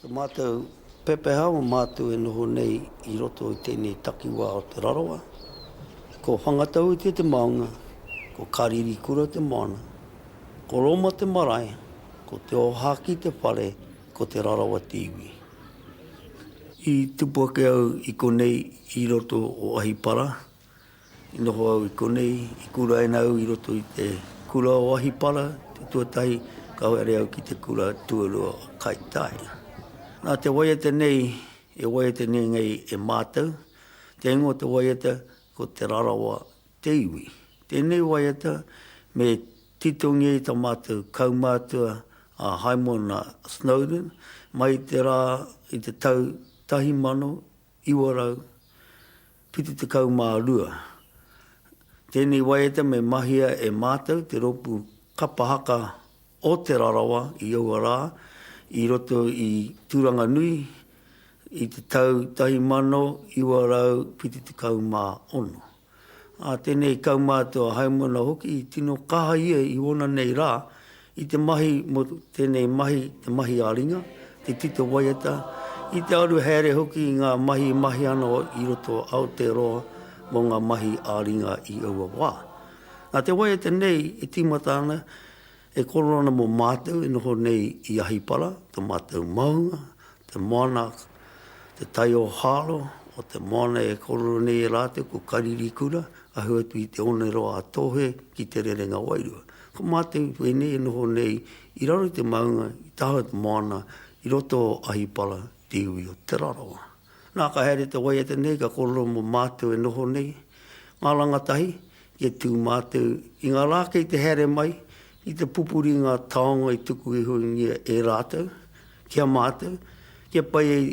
Ko tā mātou pepeha o mātou e noho nei i roto i tēnei takiwā o Te Rarawa, ko Whangatauiti te maunga, ko Karirikura te moana, ko Roma te marae, ko Te Ōhākī te whare, ko Te Rarawa te iwi. I tupu ake au i konei i roto o Ahipara, I noho au i konei, i kuraina au i roto i te kura o Ahipara, te tuatahi, ka haere au ki te kura tuarua o Kaitāia. Nā te waiata nei, e waiata nei nei e mātou, te ingoa o te waiata ko Te Rarawa te iwi. Tēnei waiata me titongia i tā mātou kaumātua a Haimona Snowden mai i te rā i te tau 1972. Tēnei waiata me mahia e mātou te rōpū kapa haka o Te Rarawa i aua rā i roto i Tūranganui i te tau 1976. Ā, tēnei kaumātua Haimona hoki i tino kaha ia i ōna nei rā i te mahi mō tēnei mahi, te mahi ā-ringa, te tito waiata, i te aru haere hoki i ngā mahi e mahi ana i roto o Aotearoa mō ngā mahi ā-ringa i aua wā. Nā te waiata nei e tīmata ana, e kōrero ana mō mātou e noho nei i Ahipara, tō mātou maunga, te moana, te tai o Haro, o te moana e kōrero nei e rātou ko Karirikura, ahu atu i te oneroa a Tōhe ki te rerenga wairua. Ko mātou wēnei e noho nei i raro i te maunga, i taha o te moana, i roto o Ahipara, te iwi o Te Rarawa. Nā, ka haere te waiata nei, ka kōrero mō mātou e noho nei, ngā rangatahi, kia tū mātou i ngā rā kei te haere mai, ki te pupuri i ngā taonga i tuku ihongia e rātou, ki a mātou, kia pai ai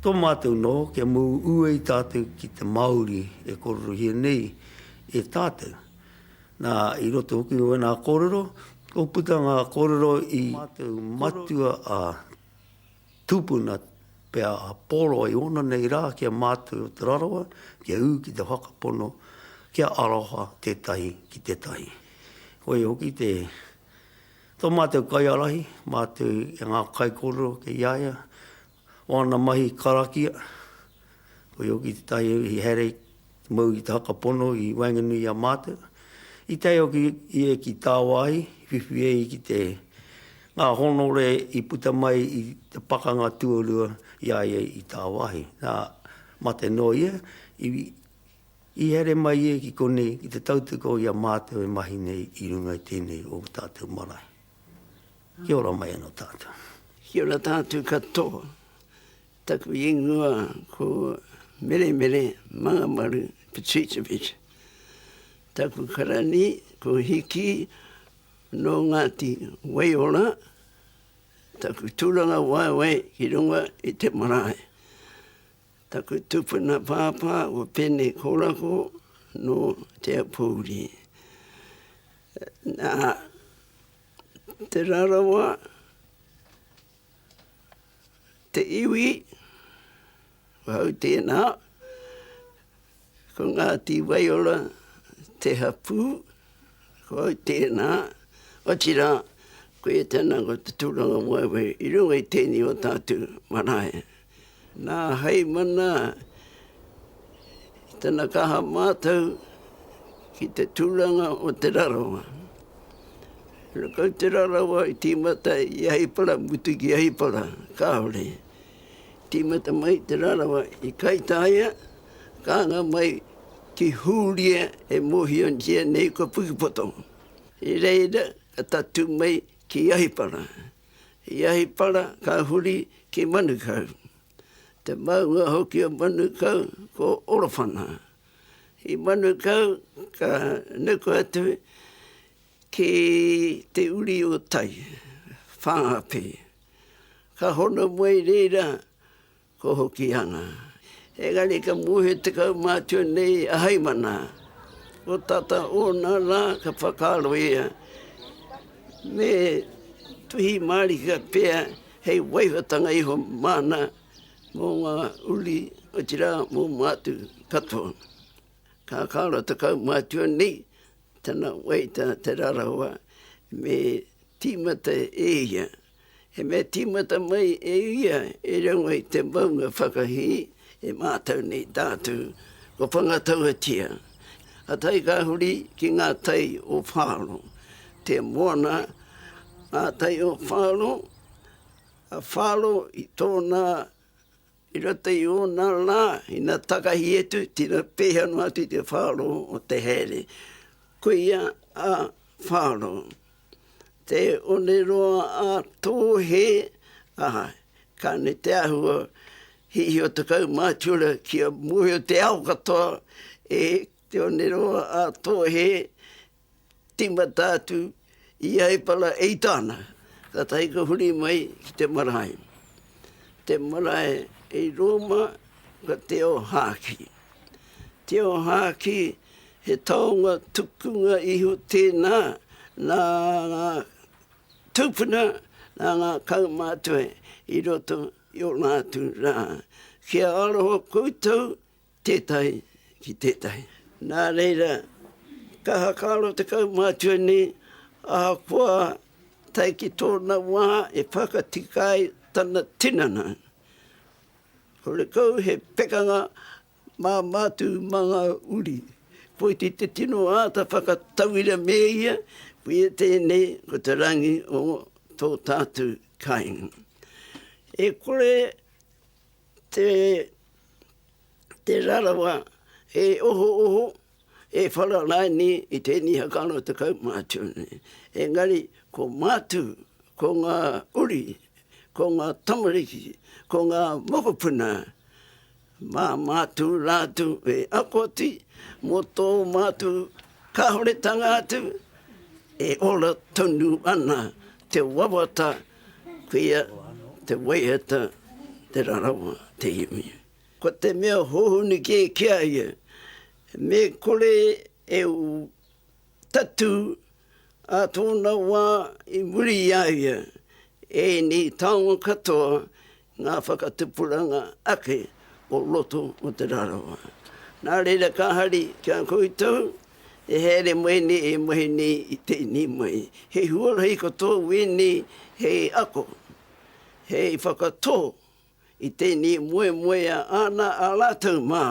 tō mātou noho, kia mū ai tātou ki te Māori e kōrerohia nei e tātou. Nā, i roto hoki o ēnā kōrero, kua puta ngā kōrero i mātou matua a tupuna pea a Pōroa i ōna nei rā ki a mātou o Te Rarawa, kia ū ki te whakapono, kia aroha tētahi ki tētahi. Koia hoki te Tō mātou kaiārahi, mātou e ngā kaikōrero kei a ia, o ana mahi karakia, koia hoki tētahi i haere mau i te haka pono i waenganui i a mātou. I tae hoki ia ki tāwāhi, whiwhi ai ki te ngā hōnore i puta mai i te pakanga tuarua i a ia i tāwāhi. Nā, mate noa ia, i I haere mai ia ki konei ki te tautoko i a mātou e mahi nei i runga i tēnei o tātou marae. Kia ora mai anō tātou. Kia ora tātou katoa. Taku ingoa ko Meremere Mangamaru Petricevic. Taku karani ko Hiki nō Ngāti Waiora. Taku tūranga waewae ki runga i te marae. Taku tupuna pāpā ko Pene Korako nō Te Aupōuri. Nā Te Rarawa te iwi, ko hau tēnā, ko Ngāti Waiora te hapū, ko au tēnā, otirā, koia tēnā ko te tūrangawaewae i runga i tēnei o tātou marae. Nā Haimana i tana kaha mātau ki te tūranga o Te Rarawa. Kau Te Rarawa i tīmata i Ahipara, mutu ki Ahipara, kāore. Tīmata mai Te Rarawa i Kaitāia, ka anga mai ki Hūria e mōhiotia nei ko Pukepoto. I reira ka tatū mai ki Ahipara. I Ahipara ka huri ki Manukau. Te maunga hoki o Manukau ko Orowhana. I Manukau ka nuku atu ki Te Uri o Tai, Whangape. Ka hono mai reira Ko Hokianga. Engari ka mōhio te kaumātua nei a Haimana, ko tata ōna rā ka whakaaro ia, me tuhi mārika pea hei waihotanga iho māna mō ngā uri, otirā mō mātou katoa. Ka whakaaro te kaumātua nei, tana waita Te Rarawa me tīmata e ia. He mea tīmata mai e ia i runga i te maunga whakahī e mātau nei tātou ko Whangatauatia. Ka tae ka huri ki ngā tai o Whāro, te moana, ngā tai o Whāro, a Whāro i tōna, i roto i ōna rā, ina takahi atu, tino pēhea noa atu i te whāro o te haere. Koia a Whāro. Te Oneroa a Tōhe, ā, ka ne te āhua hihi o te kaumātua kia mōhio te ao katoa e Te Oneroa a Tōhe tīmata atu i Haipara e tāna, kātahi ka huri mai ki te marae. Te marae i Rōma ka Te Ōhākī. Te Ōhākī He taonga tukunga iho tēnā nā ngā tūpuna, nā ngā kaumātua i roto i ō rātou rā. Kia aroha koutou tētahi ki tētahi. Nā reira, ka hakaaro te kaumātua nei, ahakoa tae ki tōna wā e whakatika ai tana tinana. Horekau he pekanga Mā mātou mā ngā uri. Koiti te tino āta whakatauira me ia, koia tēnei ko te rangi o tō tātou kāinga. E kore te, te rarawa e ohooho, e whara rānei i tēnei hakaro o te kaumātua nei. Engari ko mātou, ko ngā uri, ko ngā tamariki, ko ngā mokopuna, Mā mātou rātou e ako atu mō tō mātou kāhoretanga atu, e ora tonu ana te wawata koia te waiata Te Rarawa te iwi. Ko te mea hōhonu kē ki a ia, me kore e tatū ā tōna wā i muri i a ia ēnei taonga katoa ngā whakatupuranga ake o roto o Te Rarawa. Nā reira ka hari ki a koutou e haere mai nei e mahi nei i tēnei mahi. He huarahi katoa wēnei hei ako, hei whakatō i tēnei moemoeā āna a rātou mā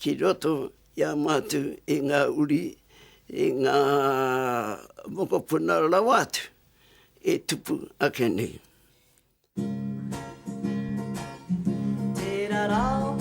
ki roto i a mātou i ngā uri, i ngā mokopuna rawa atu e tupu ake nei. Tērā rā.